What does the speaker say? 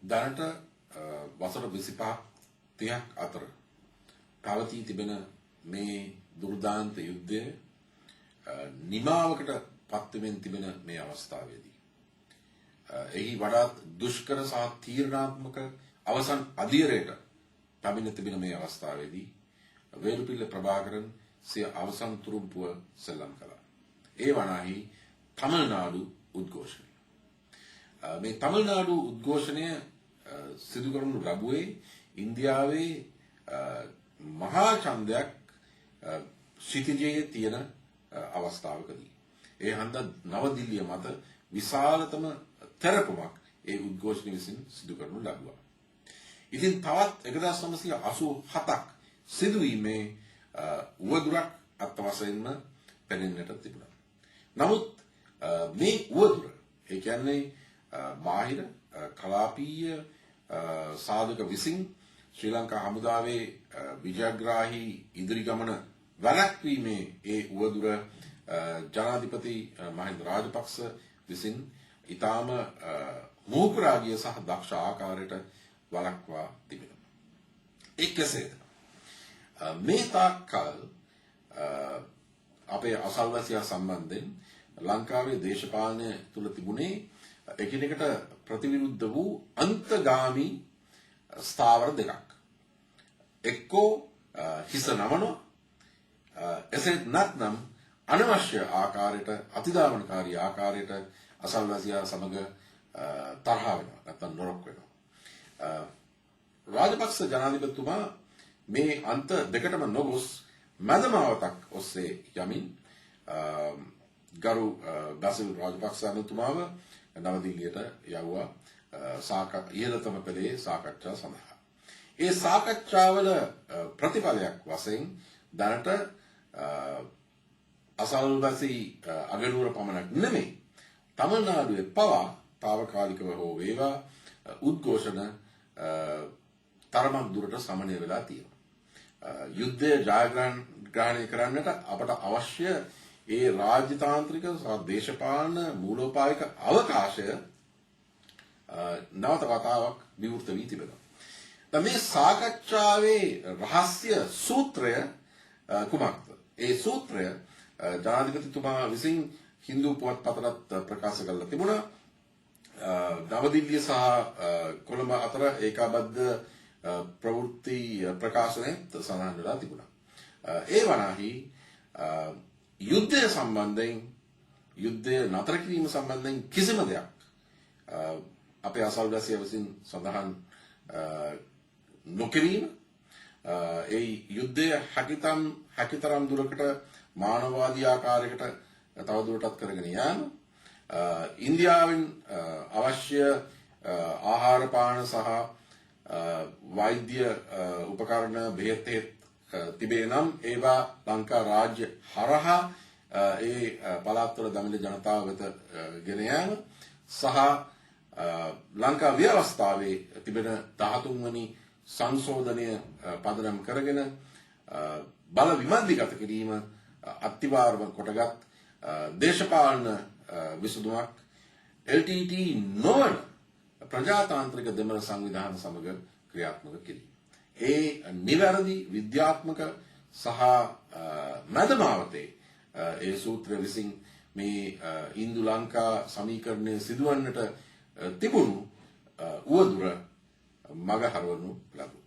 දැනට වසර 25 30ක් අතර පැවතී තිබෙන මේ දුර්දාන්ත යුද්ධය නිමාවකට පත්වෙමින් තිබෙන මේ අවස්ථාවේදී එහි වඩාත් දුෂ්කර සහ තීරණාත්මක අවසන් අදියරයට පැමිණ තිබෙන මේ අවස්ථාවේදී වේලුපිල්ල ප්‍රභාකරන් සිය අවසන් තුරුම්පුව සෙල්ලම් කළා. ඒ වනාහි තමිල්නාඩු උද්ඝෝෂණය. මේ තමිල්නාඩු උද්ඝෝෂණය සිදු කරනු ලැබුවේ ඉන්දියාවේ මහා ඡන්දයක් ක්ෂිතිජයේ තියෙන අවස්ථාවකදී. ඒ හන්දා නවදිල්ලිය මත විශාලතම තෙරපුමක් ඒ උද්ඝෝෂණ විසින් සිදු කරනු ලැබුවා. ඉතින් තවත් 1987ක් සිදුවීමේ උවදුරක් අත් වශයෙන්ම පෙනෙන්නට තිබුණා. නමුත් මේ උවදුර, ඒ කියන්නේ බාහිර කලාපීය සාධක විසින් ශ්‍රී ලංකා හමුදාවේ විජයග්‍රාහී ඉදිරි ගමන වැළැක්වීමේ ඒ උවදුර ජනාධිපති මහින්ද රාජපක්ෂ විසින් ඉතාම මුහුකුරාගිය සහ දක්ෂ ආකාරයට වළක්වා තිබෙනවා. ඒ කෙසේද? මේ තාක්කල් අපේ අසල්වැසියා සම්බන්ධයෙන් ලංකාවේ දේශපාලනය තුල තිබුණේ එකිනෙකට ප්‍රතිවිරුද්ධ වූ අන්තගාමී ස්ථාවර දෙකක්. එක්කෝ හිස නමනවා, එසේ නැත්නම් අනවශ්‍ය ආකාරයට අතිදාමනකාරී ආකාරයට අසල්වැසියා සමග තරහ වෙනවා, නැත්නම් නොරොක් වෙනවා. රාජපක්ෂ ජනාධිපතිතුමා මේ අන්ත දෙකටම නොගොස් මැදමාවතක් ඔස්සේ යමින් ගරු බැසිල් රාජපක්ෂ ඇමතුමාව නවදිල්ලියට යවුවා ඉහළතම පෙළේ සාකච්ඡා සඳහා. ඒ සාකච්ඡාවල ප්‍රතිඵලයක් වශයෙන් දැනට අසල්වැසි අගනුවර පමණක් නෙමෙයි, තමිල්නාඩුවේ පවා තාවකාලිකව හෝ වේවා උද්ඝෝෂණ තරමක් දුරට සමනය වෙලා තියෙනවා. යුද්ධය ජයග්‍රහණය කරන්නට අපට අවශ්‍ය ඒ රාජ්‍යතාන්ත්‍රික සහ දේශපාලන මූලෝපායක අවකාශය නැවත වතාවක් විවෘත වී තිබෙනවා. දැන් මේ සාකච්ඡාවේ රහස්‍ය සූත්‍රය කුමක්ද? ඒ සූත්‍රය ජනාධිපතිතුමා විසින් හින්දු පුවත්පතටත් ප්‍රකාශ කරලා තිබුණා. නවදිල්ලිය සහ කොළඹ අතර ඒකාබද්ධ ප්‍රවෘත්ති ප්‍රකාශනයත් සඳහන් වෙලා තිබුණා. ඒ වනාහි යුද්ධය සම්බන්ධයෙන්, යුද්ධය නතර කිරීම සම්බන්ධයෙන් කිසිම දෙයක් අපේ අසල්වැසියා විසින් සඳහන් නොකිරීම, ඒ යුද්ධය හැකිතරම් දුරකට මානවවාදී ආකාරයකට තවදුරටත් කරගෙන යාම, ඉන්දියාවෙන් අවශ්‍ය ආහාර පාන සහ වෛද්‍ය උපකරණ බෙහෙත් තිබේ නම් ඒවා ලංකා රාජ්‍ය හරහා ඒ පළාත්වල දමිළ ජනතාව වෙත ගෙන යාම සහ ලංකා ව්‍යවස්ථාවේ තිබෙන 13 වනි සංශෝධනය පදනම් කරගෙන බල විමධ්‍යගත කිරීම අත්තිවාරම කොටගත් දේශපාලන විසඳුමක් LTT නොවන ප්‍රජාතාන්ත්‍රික දෙමළ සංවිධාන සමග ක්‍රියාත්මක කිරීම. ඒ නිවැරදි විද්‍යාත්මක සහ මැදමාවතේ ඒ සූත්‍ර විසින් මේ ඉන්දු ලංකා සමීකරණය සිදුවන්නට තිබුණු උවදුර මග හරවනු ලැබුණා.